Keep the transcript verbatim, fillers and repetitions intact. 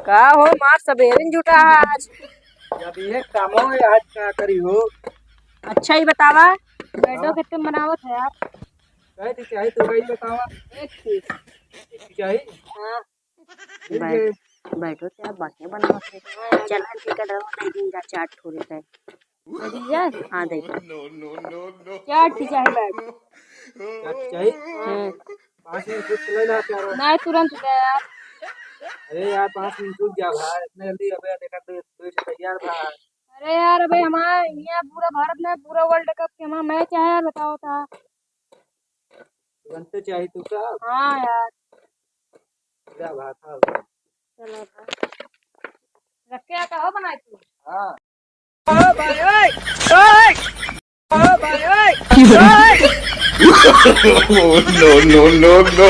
का हो मार सबेरे न जुटा है आज? जब ये कामो है आज का करी हो? अच्छा ही बतावा, बैठो हाँ। कितने बनावत है आप? कहे थी चाही तो वही बतावा। एक चीज। एक चीज चाही? हाँ। ठीक है। बैठ-, बैठो क्या बढ़िया बनावत है। हाँ यार। चला ठीक है, दवा नहीं दिन जा चाट थोड़ी है। दे दीजिए। हाँ, दे दो। क्या ठीक है, बैठ। क्या ठीक है? हाँ। पाँच मिनट रुक ले ना, प्यारा। नहीं, तुरंत दे यार। अरे यार, पाँच मिनट रुक जा भाई, इतने जल्दी अबे देखा तो, तो इसे तैयार था। अरे यार, अबे हमारे यहाँ पूरा भारत में पूरा World Cup के हमारा match है यार, बताओ था। तुरंत चाहिए तू का? हाँ यार। क्या बात है? चलो भाई। रख के आता हो बनाए तू? हाँ। ओ भाई, ओए, ओए, ओ भाई, ओए, ओए। Oh, no, no, no, no।